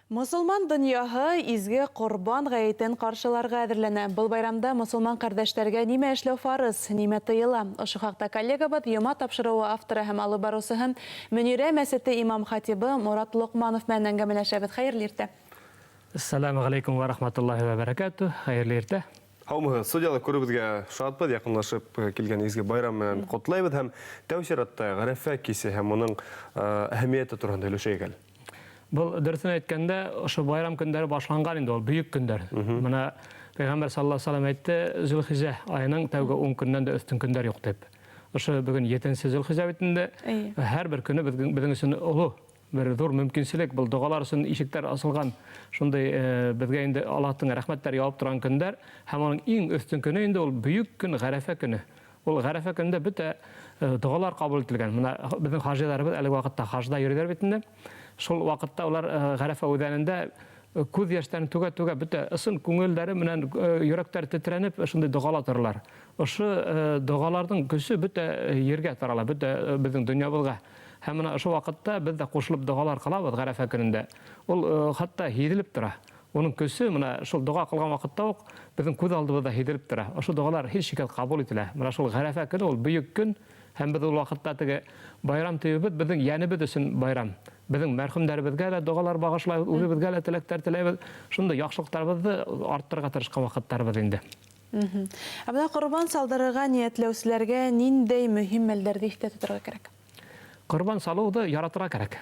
Мосолман донъяһы изге Корбан гаетен каршыларга әзерләнә. Был байрамда мосолман кардәшләргә нимә эшләү фарыз, нимә тыела? Ошо хакта коллегабыҙ Йома тапшырыуы авторы һәм алып барыусыһы Мөнирә мәсете имам-хатибы Морат Лоҡманов менән әңгәмәләшәбеҙ. Хәйерле иртә! Әссәләмү ғәләйкүм вә рахматуллаһи вә бәрәкәтүһ. Хәйерле иртә! Һаумыһығыҙ, студияла күреүебеҙгә шатбыҙ, яҡынлашып килгән изге байрам менән ҡотлайбыҙ һәм тәү сиратта Ғәрәфә кисе һәм уның әһәмиәте тураһында һөйләшәйек әле. Был дөрөҫөн әйткәндә, ошо байрам көндәре башланған инде ул, бөйөк көндәр. Мына Пәйғәмбәр саллаллаһу алейһи вәсәлләм әйтте, Зөлхиҗә аеның тәүге 10 көннән дә өстен көндәр юк дип. Ошо бүген 7 Зөлхиҗә бит инде. Һәрбер көне безнең безнең өчен олы бер зур мөмкинчелек, был догалар өчен ишекләр ачылган шундый э, безгә инде Аллаһтың рәхмәтләре явып торган көндәр һәм аның иң өстен көне инде ул бөйөк көн Гарәфә көне. Ул Гарәфә көнендә бөтә догалар кабул ителгән. Менә безнең хаҗиларыбыз әлеге вакытта хаҗда йөриләр бит инде. Шул вакытта алар Гарәфә үзәнендә күз яшьләрен түгә-түгә бөтә ысын күңелләре белән йөрәкләре тетрәнеп шундый догала торалар. Ошо догаларның көче бөтә җиргә тарала, бөтә безнең дөньябызга. Һәм менә ошо вакытта без дә кушылып догалар кылабыз Гарәфә көнендә. Ул хәтта һизелеп тора. Уның көсе менә шул дога кылган вакытта ук безнең күз алдыбызда һизелеп тора. Ошо догалар һичшиксез кабул ителә. Менә шул Гарәфә көне ул бөек көн һәм без ул вакытта теге байрам диюебез безнең йәнебез өчен байрам. Безнең мәрхүмнәребезгә дә догалар багышлайбыз, үзебезгә дә теләкләр теләйбез. Шундый яхшылыкларыбызны арттырырга тырышкан вакытларыбыз инде. Ә менә корбан салдырырга ниятләүчеләргә ниндәй мөһим мәлләрне истә тотарга кирәк? Корбан салуды яратырга кирәк.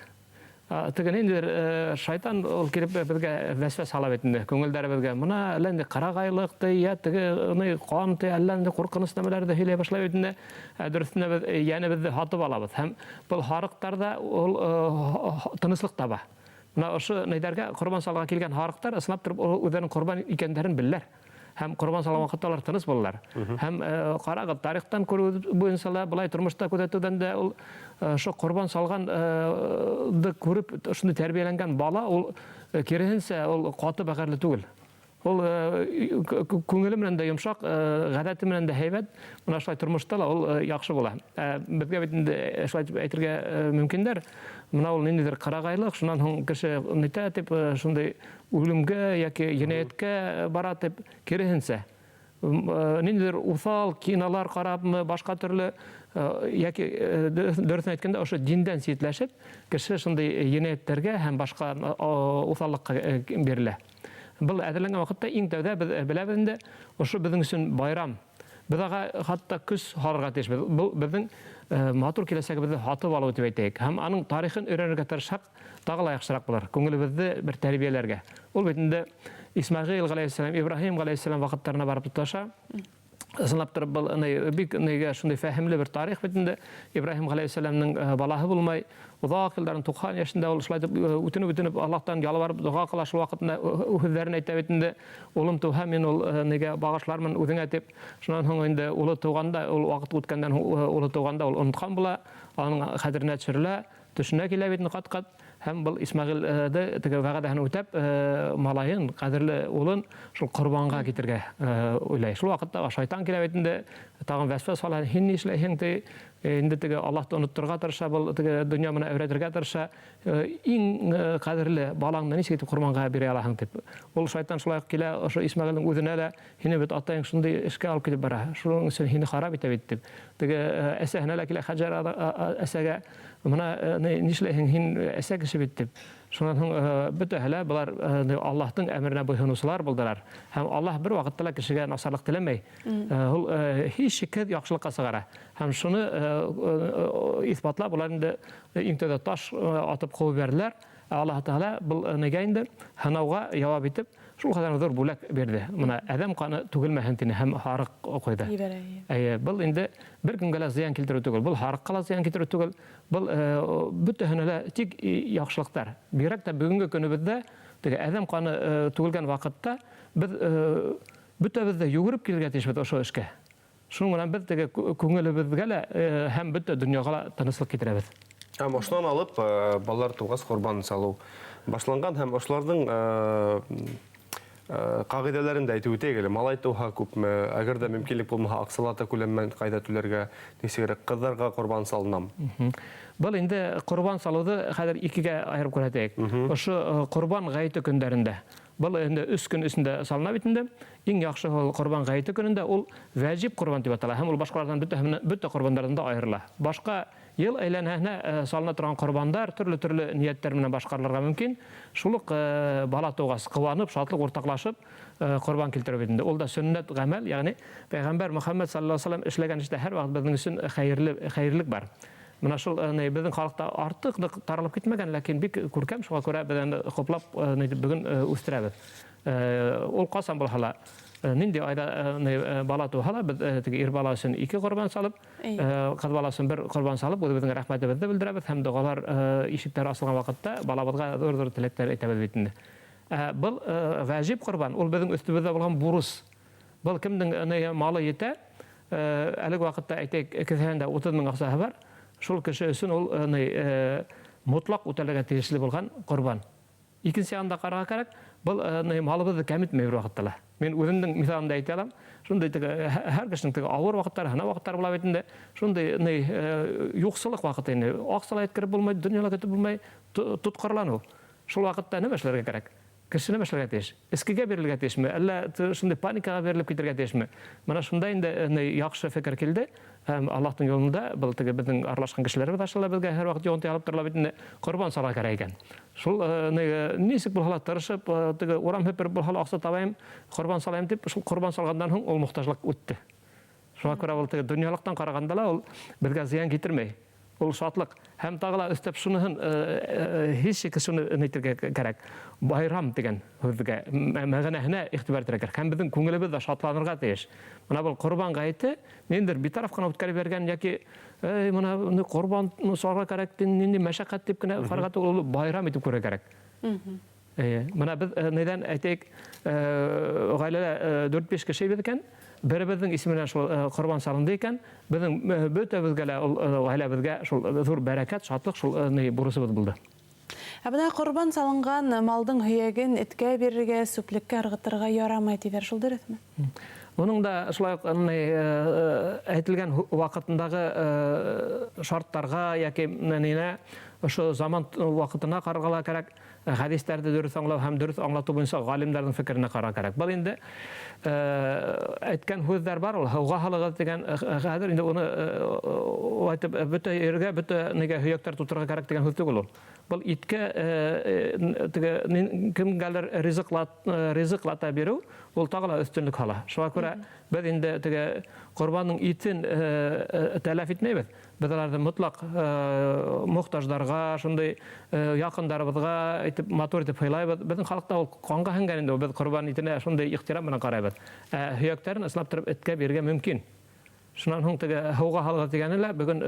Теге ниндидер шайтан ул килеп безгә вәсвәс сала бит инде, күңелдәребезгә. Мына әллә нинди кырагайлык ди, я теге ни кан ди, әллә нинди куркыныч нәмәләр дә һөйләй башлый бит инде. Ә дөресендә без йәнебезне һатып алабыз. Һәм был һарыктар да ул тынычлык таба. Менә ошо нидәргә корбан салырга килгән һарыктар ысынлап торып үзләренең корбан икәннәрен беләләр. Һәм корбан салган вакытта алар тыныч булалар. Һәм э, карагыз, тарихтан күрү буенча да, былай тормышта күзәтүдән дә ул э, шул корбан салган э, күреп, шундый тәрбияләнгән бала ул киресенчә ул каты бәгырьле түгел. Ул күңеле белән дә йомшак, гадәте белән дә һәйбәт. Менә шулай тормышта да ул яхшы була. Ә безгә бит инде шулай дип әйтергә мөмкиндер. Менә ул ниндидер кырагайлык, шуннан һуң кеше нитә дип шундый Үлемгә яки җинаятькә бара дип, киресенчә, ниндидер усал кинолар карапмы, башка төрле яки дөресен әйткәндә, ошо диндән читләшеп, кеше шундый җинаятьләргә һәм башка усаллыкка бирелә. Был әзерләнгән вакытта иң тәүдә без беләбез инде, ошо безнең өчен байрам. Без ага хатта көч һалырга тиешбез. Бу безнең матур киләчәгебезне һатып алу дип әйтәйек. Һәм аның тарихын өйрәнергә тырышсак, тагы ла яхшырак булыр. Күңелебезне бер тәрбияләргә. Ул бит инде Исмәгыйл галәйһиссәлам, Ибраһим галәйһиссәлам вакытларына барып тоташа. Ысынлап торып был бик нигә шундый фәһемле бер тарих бит инде. Ибраһим галәйһиссәламның балаһы булмай, озак елларын 90 яшендә ул шулай дип үтенеп-үтенеп Аллаһтан ялварып дога кыла, шул вакытында сүзләрен әйтә бит инде. Улым туһа, мин ул нигә багышлармын үзеңә дип. Шуннан соң инде улы туганда, ул вакыт үткәннән соң улы туганда ул оныткан була, аның хәтеренә төшерелә. Төшенә килә бит кат-кат. Һәм был Исмәгыйльде теге вәгъдәһен үтәп, малаен, кадерле улын шул корбанга китергә уйлай. Шул вакытта шайтан килә бит инде, тагын вәсвәс сала, һин ни эшләйһең ди. Инде теге Аллаһны оныттырырга тырыша, был теге дөнья менә өйрәтергә тырыша. Иң кадерле балаңны ничек итеп корбанга бирә алаһың дип. Ул шайтан шулай ук килә, ошо Исмәгыйльнең үзенә дә, Һине бит атаең шундый эшкә алып китеп бара, шуның өчен һине харап итә бит дип. Теге әсәһенә лә килә Хаҗәр әсәгә, мына нишләйһең, һин әсә кеше бит дип. Шуннан соң бөтәһе лә болар Аллаһның әмеренә буйсынучылар булдылар. Һәм Аллаһ бер вакытта ла кешегә начарлык теләмәй. Ул һичшиксез яхшылыкка чыгара. Һәм шуны исбатлап, болар инде иң тәүдә таш атып куып җибәрделәр. Ә Аллаһ Тәгалә был нигә инде һынауга җавап итеп, шул кадәр зур бүләк бирде. Менә адәм каны түгелмәһен тине һәм һарык куйды. Җибәрә. Әйе, был инде бер кемгә лә зыян килтерү түгел. Был һарыкка ла зыян китерү түгел. Был бөтәһенә лә тик яхшылыктар. Бигрәк тә бүгенге көнебездә теге адәм каны түгелгән вакытта без бөтәбез дә йөгереп килергә тиешбез ошо эшкә. Шуның белән без теге күңелебезгә лә һәм бөтә дөньяга ла тынычлык китерәбез. Һәм ошонан алып, балалар тугач корбан салу башланган һәм ошоларның кагыйдәләрен дә әйтеп үтәйек әле. Малай туһа күпме, әгәр дә мөмкинлек булмаһа, акчалата күләмнән кайда түләргә, ничегрәк кызларга корбан салынам? Был инде ҡорбан салыуҙы хәҙер икегә айырып күрһәтәйек. Ошо ҡорбан ғәйете көндәрендә. Был инде 3 көн эсендә салына бит инде. Иң яҡшы ул ҡорбан ғәйете көнөндә ул вәжиб ҡорбан тип атала һәм ул башҡаларҙан бөтә ҡорбандарҙан да айырыла. Башҡа йыл әйләнәһенә салына торған ҡорбандар төрлө-төрлө ниәттәр менән башҡарылырға мөмкин. Шул уҡ бала тыуғас ҡыуанып, шатлыҡ уртаҡлашып ҡорбан килтереү бит инде. Ул да сөннәт ғәмәл, ягъни Пәйғәмбәр Мөхәммәд саллаллаһу алейһи ва саллям эшләгән эштә һәр ваҡыт беҙҙең өсөн хәйерлек бар. Мына шул беҙҙең халыҡта артыҡ ныҡ таралып китмәгән, ләкин бик күркәм, шуға күрә беҙ аны хуплап бөгөн үҫтерәбеҙ. Ул ҡасан булһа ла, ниндәй айҙа бала тыуһа ла, беҙ теге ир бала өсөн 2 ҡорбан салып, ҡыҙ бала өсөн 1 ҡорбан салып, үҙебеҙҙең рәхмәтебеҙҙе белдерәбеҙ һәм доғалар ишектәр асылған ваҡытта балабыҙға ҙур-ҙур теләктәр әйтәбеҙ бит инде. Был вәжиб ҡорбан, ул беҙҙең өҫтөбөҙҙә булған бурыс. Был кемдең малы етә, әлеге ваҡытта әйтәйек, кеҫәһендә 30 мең аҡсаһы бар, шул кеше өсөн ул мотлаҡ үтәлергә тейешле булған ҡорбан. Икенсе яғында ҡарарға кәрәк, был малыбыҙҙы кәметмәй бер ваҡытта ла. Мин үҙемдең миҫалымда әйтә алам, шундай теге һәр кешенең теге ауыр ваҡыттары, һынау ваҡыттары була бит инде. Шундай юҡсылыҡ ваҡыты инде. Аҡса ла еткереп булмай, донъя ла көтөп булмай, тотҡарланыу. Шул ваҡытта нимә эшләргә кәрәк? Кеше нимә эшләргә тейеш? Эскегә бирелергә тейешме? Әллә шундай паникаға бирелеп китергә тейешме? Мына шунда инде яҡшы фекер килде. Һәм Аллаһтың юлында был теге беҙҙең аралашҡан кешеләребеҙ аша ла беҙгә һәр ваҡыт йоғонто алып торола бит инде, ҡорбан салырға кәрәк икән. Шул нисек булһа ла тырышып, теге урам һепереп булһа ла аҡса табайым, ҡорбан салайым тип, шул ҡорбан салғандан һуң ул мохтажлыҡ үтте. Шуға күрә ул теге донъялыҡтан ҡарағанда ла ул беҙгә зыян китермәй. Ул шатлыҡ. Һәм тағы ла өҫтәп шуныһын, һис шикһеҙ шуны әйтергә кәрәк. Байрам тигән һүҙгә мәғәнәһенә иғтибар итергә кәрәк. Һәм беҙҙең күңелебеҙ ҙә шатланырға тейеш. Мына был ҡорбан ғәйете ниндәйҙер битараф ҡына үткәреп биргән йәки эй, мына ҡорбан салырға кәрәк, ниндәй мәшәҡәт тип кенә ҡарарға түгел, ул байрам итеп күрергә кәрәк. Мына беҙ нейҙән әйтәйек, ғаиләлә 4-5 кеше беҙ икән, беребеҙҙең исеменән шул ҡорбан салынды икән, беҙҙең бөтәбеҙгә лә ул ғаиләбеҙгә шул ҙур бәрәкәт, шатлыҡ, шул бурысыбыҙ булды. Ә бына ҡорбан салынған малдың һөйәген эткә бирергә, сүплеккә ырғытырға ярамай тиҙәр, шул дөрөҫмө? Уның да шулай ук әйтелгән ваҡытындағы шарттарға йәки нинә ошо заман ваҡытына ҡарарға ла кәрәк. Хәдистәрҙе дөрөҫ аңлау һәм дөрөҫ аңлатыу буйынса ғалимдарҙың фекеренә ҡарарға кәрәк. Был инде әйткән һүҙҙәр бар, ул һыуға һалығыҙ тигән, хәҙер инде уны әйтеп бөтә ергә, бөтә нигә һөйәктәр тутырырға кәрәк тигән һүҙ түгел ул. Был иткә теге кемгәлер ризыҡлата биреү, ул тағы ла өҫтөнлөк һала. Шуға күрә беҙ инде теге ҡорбандың итен тәләф итмәйбеҙ. Беҙ уларҙы мотлаҡ мохтаждарға, шундай яҡындарыбыҙға әйтеп, матур итеп һыйлайбыҙ. Беҙҙең халыҡта ул ҡанға һеңгән инде, беҙ ҡорбан итенә шундай ихтирам менән ҡарайбыҙ. Ә һөйәктәрен ысынлап тороп эткә бирергә мөмкин. Шунан һуң теге һыуға һалғы тигәне лә бөгөн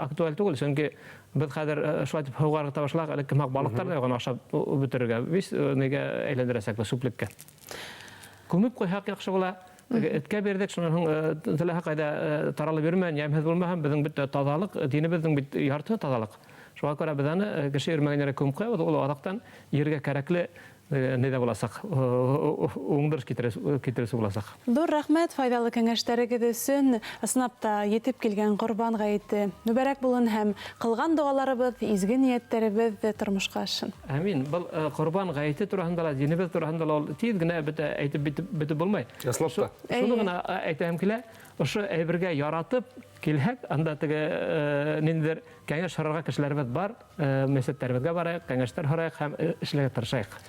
актуаль түгел, сөнки беҙ хәҙер шулай итеп һыуға ырғыта башлаһаҡ, элек кемһаҡ балыҡтар ҙа юғын ашап бөтөрөргә, бис нигә әйләндерәсәкбеҙ сүплеккә. Күмеп ҡуйһаҡ яҡшы була. Теге эткә бирҙек, шунан һуң теләһә ҡайҙа таралып йөрөмәһен, йәмһеҙ булмаһын, беҙҙең бөтә таҙалыҡ, динебеҙҙең бит яртыһы таҙалыҡ. Шуға күрә беҙ аны кеше йөрөмәгән ергә күмеп ҡуябыҙ, ул аҙаҡтан ергә кәрәкле ни ҙә буласаҡ, уңдырыш китереүсе буласаҡ. Ҙур рәхмәт файҙалы кәңәштәрегеҙ өсөн. Ысынлап та етеп килгән ҡорбан ғәйете мөбәрәк булһын һәм ҡылған доғаларыбыҙ, изге ниәттәребеҙ ҙә тормошҡа ашһын. Амин. Был ҡорбан ғәйете тураһында ла, динебеҙ тураһында ла ул тиҙ генә бөтә әйтеп бөтөп булмай. Ысынлап та. Шуны ғына әйтәһем килә, ошо әйбергә яратып килһәк, анда теге ниндәйҙер кәңәш һорарға кешеләребеҙ бар, мәсеттәребеҙгә барайыҡ, кәңәштәр һорайыҡ һәм эшләргә тырышайыҡ.